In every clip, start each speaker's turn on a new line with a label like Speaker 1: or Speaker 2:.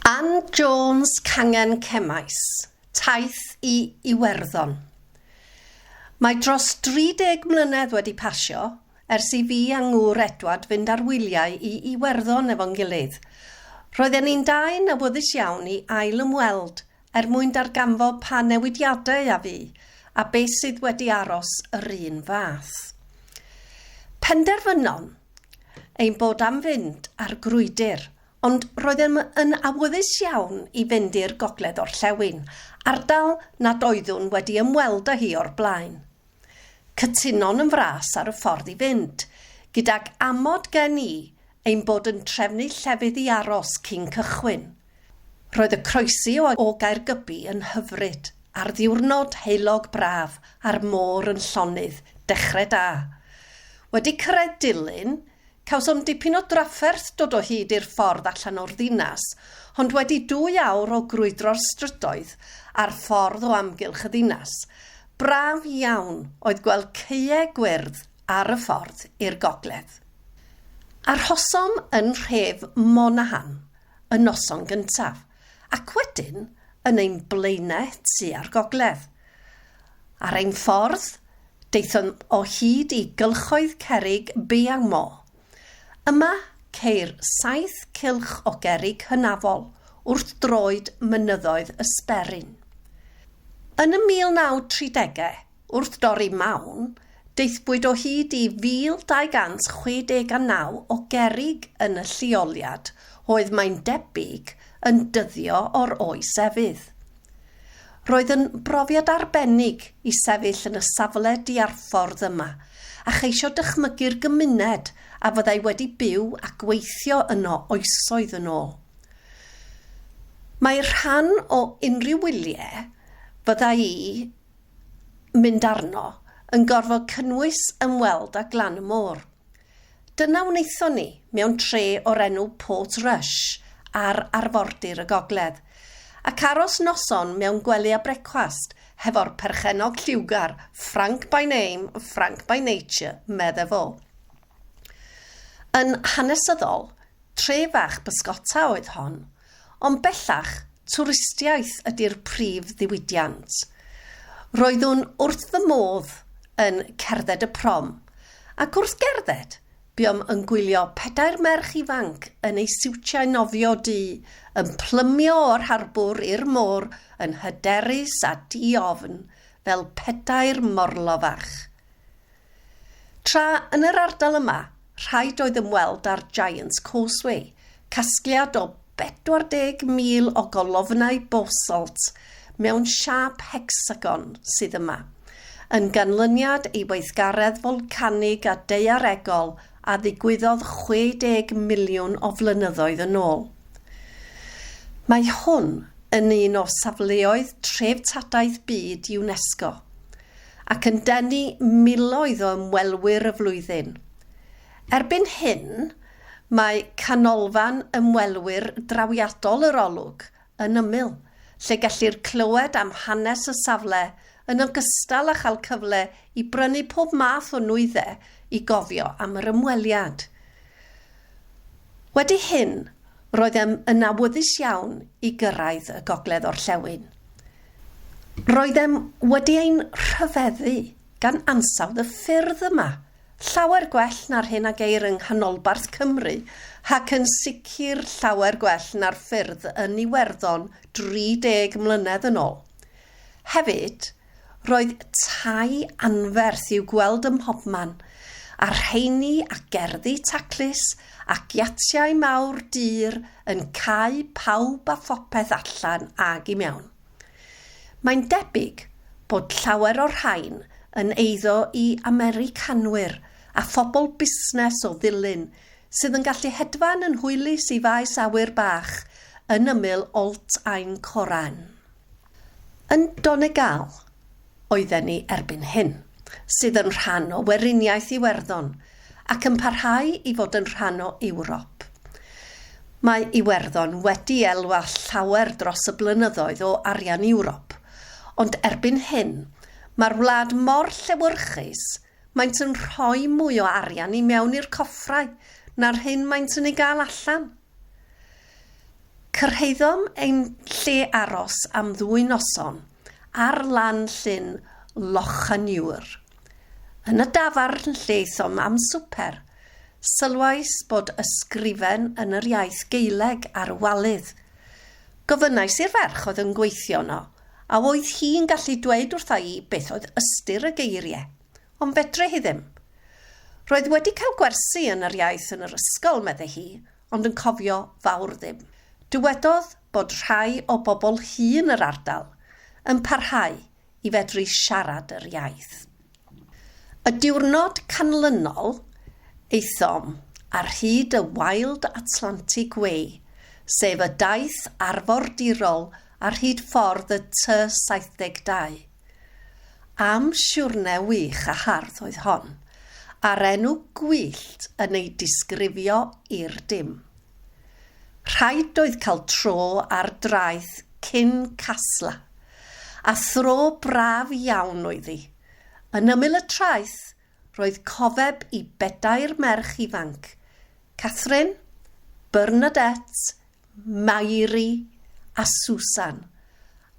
Speaker 1: Ann Jones Cangen Cemaes, Taith i Iwerddon. Mae dros 30 mlynedd wedi pasio ers i fi a ngŵr Edward fynd ar wyliau i Iwerddon efo'n gilydd. Roedden ni'n dau'n awyddus iawn i ail-ymweld er mwyn darganfod pa newidiadau a fu a beth sydd wedi aros yr un fath. Penderfynon ein bod am fynd ar grwydr Ond roeddem yn awyddus iawn i fynd i'r gogledd-orllewin, ardal nad oeddwn wedi ymweld â hi o'r blaen. Cytunon yn fras ar y ffordd i fynd, gydag amod gen i ein bod yn trefnu llefydd i aros cyn cychwyn. Roedd y croesi o o Gaergybi yn hyfryd, ar ddiwrnod heulog braf a'r môr yn llonydd, dechrau da. Wedi cyrraedd Dulyn, Cawsom dipyn o drafferth dod o hyd i'r ffordd allan o'r ddinas, ond wedi dwy awr o grwydro'r strydoedd a'r ffordd o amgylch y ddinas, braf iawn oedd gweld caeau gwyrdd ar y ffordd i'r gogledd. Arhosom yn nhref Monaghan y noson gyntaf, ac wedyn yn ein blaenau tua'r gogledd. Ar ein ffordd, daethom o hyd i gylchoedd cerrig Beangmore. Yma ceir saith cylch o gerrig hynafol wrth droed mynyddoedd y Sperrin. Yn y 1930au, wrth dorri mawn, daethpwyd o hyd i 1,269 o gerrig yn y lleoliad oedd, mae'n debyg, yn dyddio o'r Oes Efydd. Roedd yn brofiad arbennig i sefyll yn y safle diarffordd yma a cheisio dychmygu'r gymuned a fyddai wedi byw a gweithio yno oesoedd yn ôl. Mae rhan o unrhyw wyliau fydda i mynd arno yn gorfod cynnwys ymweld â glan y môr. Dyna wnaethon ni mewn tre o'r enw Port Rush ar arfordir y gogledd, ac aros noson mewn gwely a brecwast hefo'r perchennog lliwgar, Frank by name, Frank by nature, medde fo. Yn hanesyddol, tre fach bysgota oedd hon, ond bellach twristiaeth ydi'r prif ddiwydiant. Roeddwn wrth fy modd yn cerdded y prom, ac wrth gerdded, buom yn gwylio pedair merch ifanc yn eu siwtiau nofio du yn plymio o'r harbwr i'r môr yn hyderus a di-ofn fel pedair morlo fach. Tra yn yr ardal yma, rhaid oedd ymweld â'r Giant's Causeway, casgliad o 40,000 o golofnau basalt mewn siâp hecsagon sydd yma, yn ganlyniad i weithgaredd folcanig a daearegol a ddigwyddodd 60 miliwn o flynyddoedd yn ôl. Mae hwn yn un o safleoedd treftadaeth byd UNESCO, ac yn denu miloedd o ymwelwyr y flwyddyn. Erbyn hyn, mae Canolfan Ymwelwyr Drawiadol yr Olwg yn ymyl, lle gellir clywed am hanes y safle yn ogystal â chael cyfle i brynu pob math o nwyddau i gofio am yr ymweliad. Wedi hyn, roeddem yn awyddus iawn i gyrraedd y gogledd-orllewin. Roeddem wedi ein rhyfeddu gan ansawdd y ffyrdd yma, llawer gwell na'r hyn a geir yng nghanolbarth Cymru, ac yn sicr llawer gwell na'r ffyrdd yn Iwerddon 30 mlynedd yn ôl. Hefyd, roedd tai anferth i'w gweld ym mhobman, a rheini a gerddi taclus a giatiau mawr dur yn cau pawb a phopeth allan ag i mewn. Mae'n debyg bod llawer o'r rhain yn eiddo i Americanwyr a phobl busnes o Ddulyn sydd yn gallu hedfan yn hwylus i faes awyr bach yn ymyl Allt Ein Coran. Yn Donegal oedden ni erbyn hyn, sydd yn rhan o Weriniaeth Iwerddon ac yn parhau i fod yn rhan o Ewrop. Mae Iwerddon wedi elwa llawer dros y blynyddoedd o arian Ewrop, ond erbyn hyn, mae'r wlad mor llewyrchus, maent yn rhoi mwy o arian i mewn i'r coffrau na'r hyn maent yn ei gael allan. Cyrhaeddom ein lle aros am ddwy noson ar lan llyn Loch an Iúir. Yn y dafarn lle aethom am swper, sylwais bod ysgrifen yn yr iaith Gaeleg ar y walydd. Gofynnais i'r ferch oedd yn gweithio yno a oedd hi'n gallu dweud wrtha i beth oedd ystyr y geiriau, ond fedre hi ddim. Roedd wedi cael gwersi yn yr iaith yn yr ysgol, medde hi, ond yn cofio fawr ddim. Dywedodd bod rhai o bobl hŷn yr ardal yn parhau i fedru siarad yr iaith. Y diwrnod canlynol, aethom ar hyd y Wild Atlantic Way, sef y daith arfordirol ar hyd ffordd y T72. Am siwrne wych a hardd oedd hon, a'r enw gwyllt yn ei disgrifio i'r dim. Rhaid oedd cael tro ar draeth cyn Casla, a thro braf iawn oedd hi. Yn ymyl y traeth, roedd cofeb i bedair merch ifanc, Catherine, Bernadette, Mairi a Susan,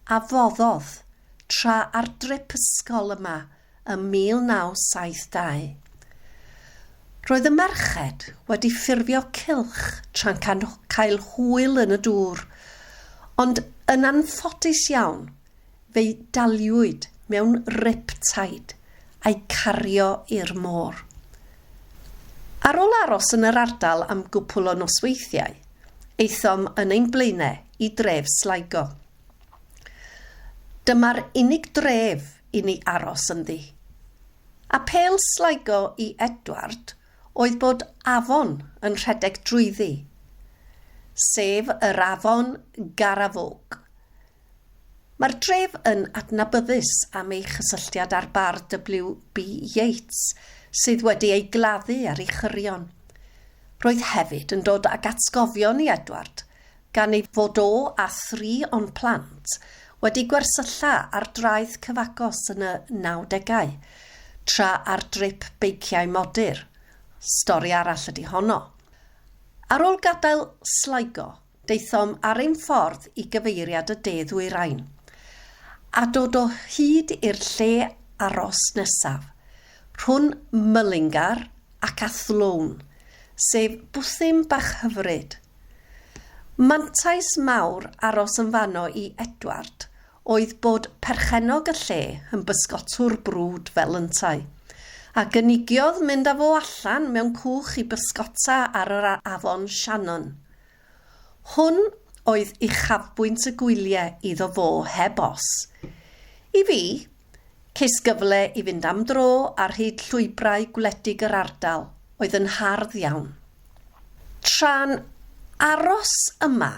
Speaker 1: a foddodd tra ar drip ysgol yma ym 1972. Roedd y merched wedi ffurfio cylch tra'n cael hwyl yn y dŵr, ond yn anffodus iawn, fe'u daliwyd mewn riptide a'u cario i'r môr. Ar ôl aros yn yr ardal am gwpwl o nosweithiau, aethom yn ein blaenau i dref Sligo. Dyma'r unig dref i ni aros ynddi. Apêl Sligo i Edward oedd bod afon yn rhedeg drwyddi, sef yr Afon Garafog. Mae'r dref yn adnabyddus am ei chysylltiad â'r bardd W.B. Yeats, sydd wedi ei gladdu ar ei chyrion. Roedd hefyd yn dod ag atgofion i Edward, gan ei fod o a thri o'n plant wedi gwersylla ar draeth cyfagos yn y nawdegau, tra ar drip beiciau modur. Stori arall ydi honno. Ar ôl gadael Sligo, Daethom ar ein ffordd i gyfeiriad y de ddwyrain, a dod o hyd i'r lle aros nesaf, rhwng Mullingar ac Athlone, sef bwthyn bach hyfryd. Mantais mawr aros yn fanno i Edward oedd bod perchennog y lle yn bysgotwr brwd fel yntau, a gynigiodd mynd â fo allan mewn cwch i bysgota ar yr afon Shannon. Hwn oedd uchafbwynt y gwyliau iddo fo heb os. I fi, ces gyfle i fynd am dro ar hyd llwybrau gwledig yr ardal, oedd yn hardd iawn. Tra'n aros yma,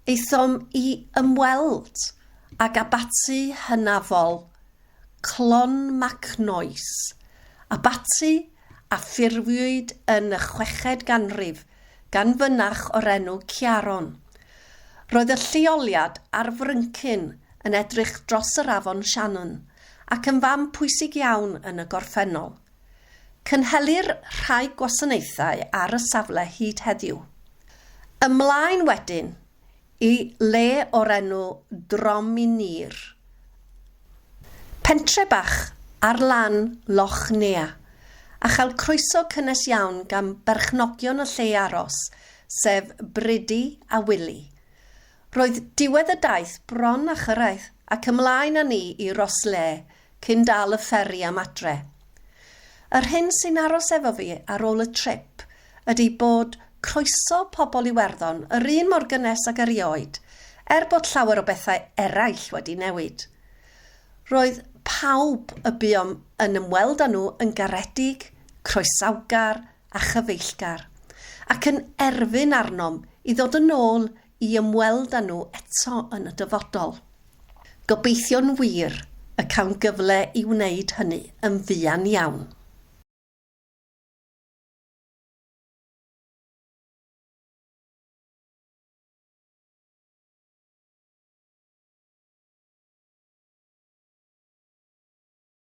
Speaker 1: aethom i ymweld ag abaty hynafol Clonmacnoise, abaty a ffurfiwyd yn y chweched ganrif gan fynach o'r enw Ciaron. Roedd y lleoliad ar fryncyn yn edrych dros yr afon Shannon ac yn fan pwysig iawn yn y gorffennol. Cynhelir rhai gwasanaethau ar y safle hyd heddiw. Ymlaen wedyn i le o'r enw Dromineer. Pentre bach ar lan Loch Nea, a chael croeso cynnes iawn gan berchnogion y lle aros, sef Bridie a Willie. Roedd diwedd y daith bron â chyrraedd, ac ymlaen â ni i Rosslare cyn dal y fferi am adre. Yr hyn sy'n aros efo fi ar ôl y trip ydy bod croeso pobl Iwerddon yr un mor gynnes ag erioed, er bod llawer o bethau eraill wedi newid. Roedd pawb y buom yn ymweld â nhw yn garedig, croesawgar a chyfeillgar, ac yn erfyn arnom i ddod yn ôl i ymweld â nhw eto yn y dyfodol. Gobeithio'n wir y cawn gyfle i wneud hynny yn fuan iawn.